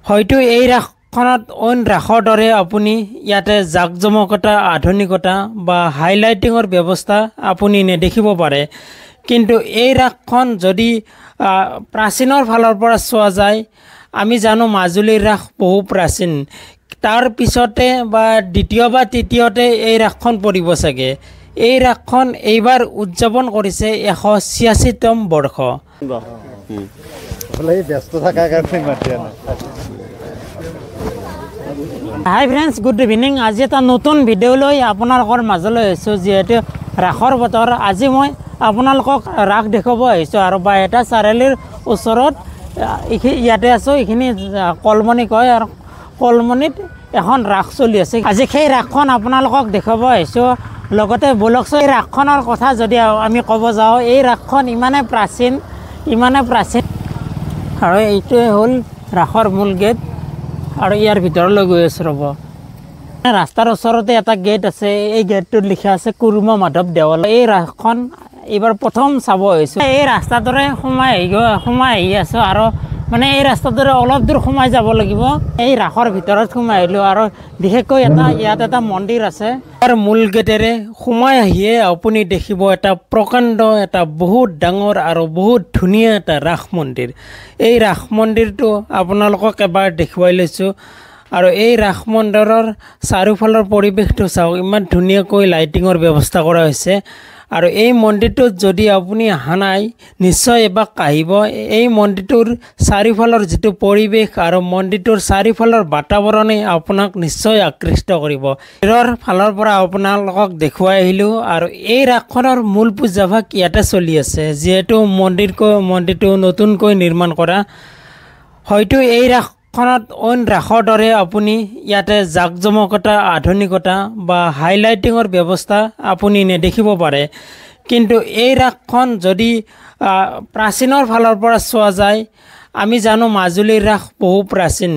হয়তো এই ৰাসখনত অইন ৰাসৰ দৰে আপুনি ইয়াতে জাকজমকতা, আধুনিকতা বা হাইলাইটিঙৰ ব্যৱস্থা আপুনি নেদেখিব পাৰে, কিন্তু এই ৰাসখন যদি প্ৰাচীনৰ ফালৰ পৰা চোৱা যায়, আমি জানো মাজুলীৰ ৰাস বহু প্ৰাচীন। তাৰ পিছতে বা দ্বিতীয় বা তৃতীয়তে এই ৰাসখন পৰিব চাগে। এই ৰাসখন এইবাৰ উদযাপন কৰিছে 186তম বৰ্ষ। হাই ফ্ৰেণ্ডছ, গুড ইভিনিং। আজি এটা নতুন ভিডিঅ' লৈ আপোনালোকৰ মাজলৈ আহিছোঁ। যিহেতু ৰাসৰ বতৰ, আজি মই আপোনালোকক ৰাস দেখুৱাব আহিছোঁ আৰু বাইহাটা চাৰিআলিৰ ওচৰত ইয়াতে আছোঁ। এইখিনি কলমণি কয় আৰু কলমণিত এখন ৰাস চলি আছে। আজি সেই ৰাসখন আপোনালোকক দেখুৱাব আহিছোঁ। লগতে বলকচোন, এই ৰাসখনৰ কথা যদি আমি ক'ব যাওঁ, এই ৰাসখন ইমানেই প্ৰাচীন, ইমানেই প্ৰাচীন। আৰু এইটোৱে হ'ল ৰাসৰ মূল গেট আৰু ইয়াৰ ভিতৰলৈ গৈ আছোঁ। ৰ'ব, ৰাস্তাৰ ওচৰতে এটা গেট আছে, এই গেটটোত লিখা আছে কুৰ্ম মাধৱ দেৱালয়। এই ৰাসখন এইবাৰ প্ৰথম চাব আহিছোঁ। এই ৰাস্তাটোৰে সোমাই আহি আছোঁ আৰু মানে এই ৰাস্তাটোৰে অলপ দূৰ সোমাই যাব লাগিব। এই ৰাসৰ ভিতৰত সোমাই আহিলোঁ আৰু বিশেষকৈ এটা ইয়াত এটা মন্দিৰ আছে। ইয়াৰ মূল গেটেৰে সোমাই আহিয়ে আপুনি দেখিব এটা প্ৰকাণ্ড, এটা বহুত ডাঙৰ আৰু বহুত ধুনীয়া এটা ৰাস মন্দিৰ। এই ৰাস মন্দিৰটো আপোনালোকক এবাৰ দেখুৱাই লৈছোঁ। আৰু এই ৰাস মন্দিৰৰ চাৰিওফালৰ পৰিৱেশটো চাওক, ইমান ধুনীয়াকৈ লাইটিঙৰ ব্যৱস্থা কৰা হৈছে। আৰু এই মন্দিৰটোত যদি আপুনি অহা নাই, নিশ্চয় এবাৰ আহিব। এই মন্দিৰটোৰ চাৰিওফালৰ যিটো পৰিৱেশ আৰু মন্দিৰটোৰ চাৰিওফালৰ বাতাবৰণে আপোনাক নিশ্চয় আকৃষ্ট কৰিব। মন্দিৰৰ ফালৰ পৰা আপোনালোকক দেখুৱাই আহিলোঁ। আৰু এই ৰাসখনৰ মূল পূজাভাগ ইয়াতে চলি আছে। যিহেতু মন্দিৰটো নতুনকৈ নিৰ্মাণ কৰা, হয়তো এই ৰাসখনত অইন ৰাসৰ দৰে আপুনি ইয়াতে জাকজমকতা, আধুনিকতা বা হাইলাইটিঙৰ ব্যৱস্থা আপুনি নেদেখিব পাৰে, কিন্তু এই ৰাসখন যদি প্ৰাচীনৰ ফালৰ পৰা চোৱা যায়, আমি জানো মাজুলীৰ ৰাস বহু প্ৰাচীন।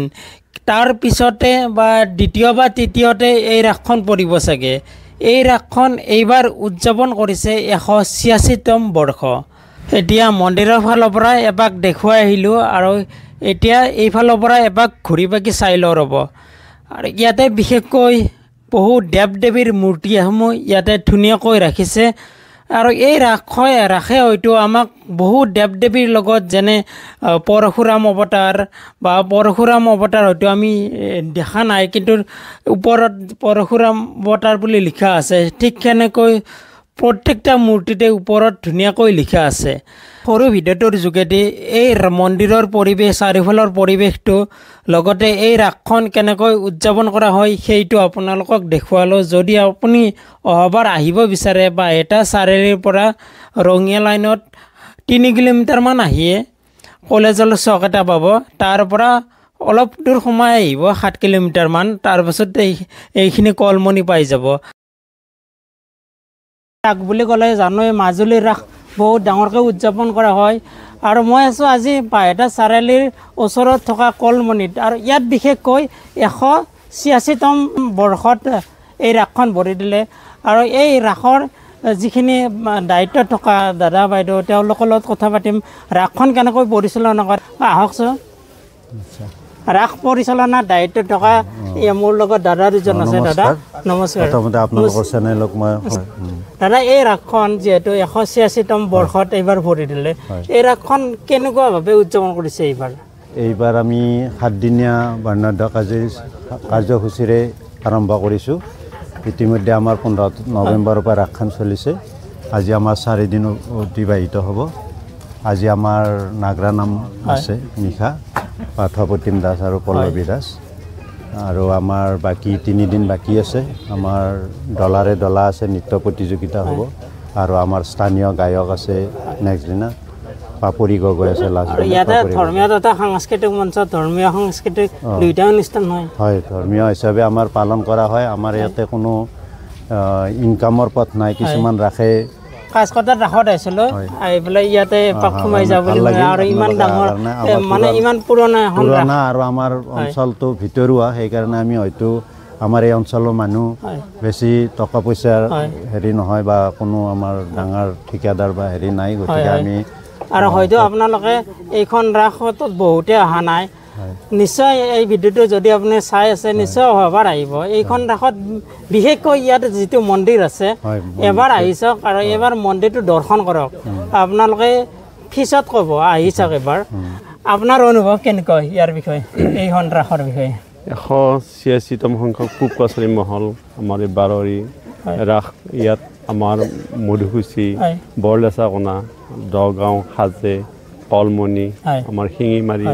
তাৰ পিছতে বা দ্বিতীয় বা তৃতীয়তে এই ৰাসখন পৰিব চাগে। এই ৰাসখন এইবাৰ উদযাপন কৰিছে 186তম বৰ্ষ। এতিয়া মন্দিৰৰ ফালৰ পৰা এপাক দেখুৱাই আহিলোঁ আৰু এতিয়া এইফালৰ পৰা এপাক ঘূৰি পাকি চাই লওঁ ৰ'ব। আৰু ইয়াতে বিশেষকৈ বহু দেৱ দেৱীৰ মূৰ্তিসমূহ ইয়াতে ধুনীয়াকৈ ৰাখিছে। আৰু এই ৰাসে হয়তো আমাক বহু দেৱ দেৱীৰ লগত, যেনে পৰশুৰাম অৱতাৰ বা পৰশুৰাম অৱতাৰ হয়তো আমি দেখা নাই, কিন্তু ওপৰত পৰশুৰাম অৱতাৰ বুলি লিখা আছে। ঠিক সেনেকৈ প্ৰত্যেকটা মূৰ্তিতে ওপৰত ধুনীয়াকৈ লিখা আছে। সৰু ভিডিঅ'টোৰ যোগেদি এই মন্দিৰৰ পৰিৱেশ, চাৰিওফালৰ পৰিৱেশটো, লগতে এই ৰাসখন কেনেকৈ উদযাপন কৰা হয় সেইটো আপোনালোকক দেখুৱালোঁ। যদি আপুনি অহাবাৰ আহিব বিচাৰে, বা এটা চাৰিআলিৰ পৰা ৰঙিয়া লাইনত 3 কিলোমিটাৰমান আহিয়ে কলেজৰ চক এটা পাব, তাৰ পৰা অলপ দূৰ সোমাই আহিব 7 কিলোমিটাৰমান, তাৰপাছত এইখিনি কলমণি পাই যাব। ৰাস বুলি ক'লে জানোৱেই মাজুলীৰ ৰাস বহুত ডাঙৰকৈ উদযাপন কৰা হয়। আৰু মই আছোঁ আজি বাইহাটা চাৰিআলিৰ ওচৰত থকা কলমণিত। আৰু ইয়াত বিশেষকৈ 186তম বৰ্ষত এই ৰাসখন ভৰি দিলে। আৰু এই ৰাসৰ যিখিনি দায়িত্বত থকা দাদা বাইদেউ, তেওঁলোকৰ লগত কথা পাতিম ৰাসখন কেনেকৈ পৰিচালনা কৰে। আহকচোন। ৰাস পৰিচালনাৰ দায়িত্বত থকা মোৰ লগত দাদা দুজন আছে। দাদা নমস্কাৰ। আপোনালোকৰ চেনেলক মই দাদা, এই ৰাসখন যিহেতু 186তম বৰ্ষত এইবাৰ ভৰি দিলে, এই ৰাসখন কেনেকুৱাভাৱে উদযাপন কৰিছে এইবাৰ? এইবাৰ আমি 7দিনীয়া বৰ্ণাঢ্য কাৰ্যসূচীৰে আৰম্ভ কৰিছোঁ। ইতিমধ্যে আমাৰ 15 নৱেম্বৰৰ পৰা ৰাসখন চলিছে। আজি আমাৰ 4 দিন অতিবাহিত হ'ব। আজি আমাৰ নাগৰা নাম আছে নিশা, পাৰ্থপ্ৰতিম দাস আৰু পল্লৱী দাস। আৰু আমাৰ বাকী 3 দিন বাকী আছে। আমাৰ ডলাৰে ডলা আছে, নৃত্য প্ৰতিযোগিতা হ'ব। আৰু আমাৰ স্থানীয় গায়ক আছে নেক্সট দিনা, পাপৰি গগৈ আছে লাষ্ট। ইয়াতে ধৰ্মীয় তথা সাংস্কৃতিক মঞ্চ, ধৰ্মীয় সাংস্কৃতিক দুইটা অনুষ্ঠান হয়। হয়, ধৰ্মীয় হিচাপে আমাৰ পালন কৰা হয়। আমাৰ ইয়াতে কোনো ইনকামৰ পথ নাই। কিছুমান ৰাসে কাজকটাত ৰাসত আহিছিলোঁ, আহি পেলাই ইয়াতে এপাক সোমাই যাওঁ বুলি। আৰু ইমান ডাঙৰ, মানে ইমান পুৰণা এখন পুৰণা, আৰু আমাৰ অঞ্চলটো ভিতৰুৱা, সেইকাৰণে আমি হয়তো আমাৰ এই অঞ্চলৰ মানুহ বেছি টকা পইচাৰ হেৰি নহয় বা কোনো আমাৰ ডাঙৰ ঠিকাদাৰ বা হেৰি নাই, গতিকে আমি আৰু হয়তো আপোনালোকে এইখন ৰাসত বহুতে অহা নাই। নিশ্চয় এই ভিডিঅ'টো যদি আপুনি চাই আছে নিশ্চয় অহাবাৰ আহিব এইখন ৰাসত। বিশেষকৈ ইয়াত যিটো মন্দিৰ আছে এবাৰ আহি চাওক আৰু এবাৰ মন্দিৰটো দৰ্শন কৰক, আপোনালোকে পিছত ক'ব আহি চাওক এবাৰ। আপোনাৰ অনুভৱ কেনেকুৱা ইয়াৰ বিষয়ে, এইখন ৰাসৰ বিষয়ে? 186তম সংখ্যক পূব কছাৰী মহল আমাৰ এই বাৰৰী ৰাস। ইয়াত আমাৰ মধুকুচি, বৰলেচাকোনা, দগাঁও, সাজে, কলমণি, আমাৰ শিঙিমাৰী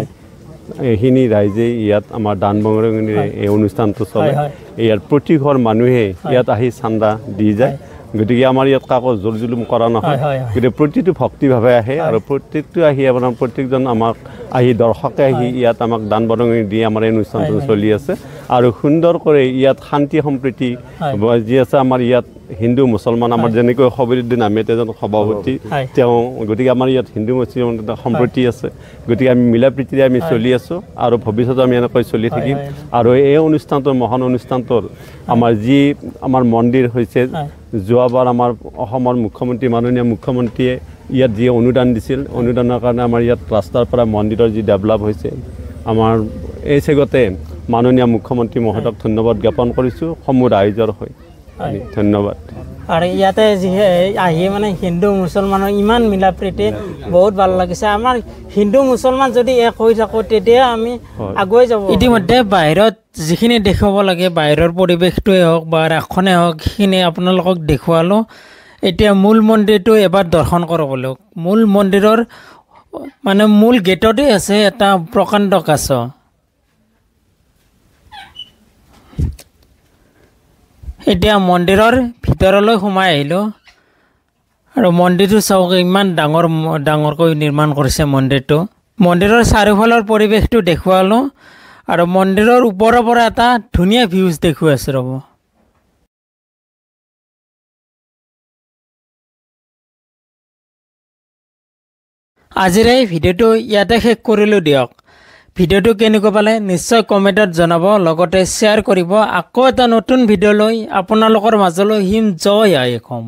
এইখিনি ৰাইজে ইয়াত আমাৰ দান বৰঙণিৰে এই অনুষ্ঠানটো চলে। ইয়াত প্ৰতি ঘৰ মানুহে ইয়াত আহি চান্দা দি যায়। গতিকে আমাৰ ইয়াত কাকো জোৰ জুলুম কৰা নহয়, গতিকে প্ৰতিটো ভক্তিভাৱে আহে আৰু প্ৰত্যেকটো আহি আপোনাৰ প্ৰত্যেকজন আমাক আহি দৰ্শকে আহি ইয়াত আমাক দান বৰঙণি দি আমাৰ এই অনুষ্ঠানটো চলি আছে। আৰু সুন্দৰ কৰি ইয়াত শান্তি সম্প্ৰীতি যি আছে আমাৰ ইয়াত হিন্দু মুছলমান আমাৰ যেনেকৈ খবৰুদ্দিন আহমেদ এজন সভাপতি তেওঁ, গতিকে আমাৰ ইয়াত হিন্দু মুছলিম সম্প্ৰীতি আছে। গতিকে আমি মিলা প্ৰীতিৰে আমি চলি আছোঁ আৰু ভৱিষ্যতে আমি এনেকৈ চলি থাকিম। আৰু এই অনুষ্ঠানটোৰ মহান অনুষ্ঠানটোৰ আমাৰ যি আমাৰ মন্দিৰ হৈছে, যোৱাবাৰ আমাৰ অসমৰ মুখ্যমন্ত্ৰী মাননীয় মুখ্যমন্ত্ৰীয়ে ইয়াত যি অনুদান দিছিল, অনুদানৰ কাৰণে আমাৰ ইয়াত ৰাস্তাৰ পৰা মন্দিৰৰ যি ডেভেলপ হৈছে, আমাৰ এই চেগতে মাননীয় মুখ্যমন্ত্ৰী মহোদয়ক ধন্যবাদ জ্ঞাপন কৰিছোঁ সমূহ ৰাইজৰ হৈ, ধন্যবাদ। আৰু ইয়াতে যি আহি মানে হিন্দু মুছলমানৰ ইমান মিলা প্ৰীতি, বহুত ভাল লাগিছে। আমাৰ হিন্দু মুছলমান যদি এক হৈ থাকোঁ তেতিয়া আমি আগুৱাই যাব। ইতিমধ্যে বাহিৰত যিখিনি দেখুৱাব লাগে, বাহিৰৰ পৰিৱেশটোৱে হওক বা ৰাসখনেই হওক, সেইখিনি আপোনালোকক দেখুৱালোঁ। এতিয়া মূল মন্দিৰটো এবাৰ দৰ্শন কৰিব লওক। মূল মন্দিৰৰ মানে মূল গেটতে আছে এটা প্ৰকাণ্ড কাছ। এতিয়া মন্দিৰৰ ভিতৰলৈ সোমাই আহিলোঁ আৰু মন্দিৰটো চাওক, ইমান ডাঙৰ ডাঙৰকৈ নিৰ্মাণ কৰিছে মন্দিৰটো। মন্দিৰৰ চাৰিওফালৰ পৰিৱেশটো দেখুৱালোঁ আৰু মন্দিৰৰ ওপৰৰ পৰা এটা ধুনীয়া ভিউজ দেখুৱাই আছোঁ, ৰ'ব। আজিৰ এই ভিডিঅ'টো ইয়াতে শেষ কৰিলোঁ দিয়ক। ভিডিঅ'টো কেনেকুৱা পালে নিশ্চয় কমেণ্টত জনাব, লগতে শ্বেয়াৰ কৰিব। আকৌ এটা নতুন ভিডিঅ' লৈ আপোনালোকৰ মাজলৈ আহিম। জয় আই অসম।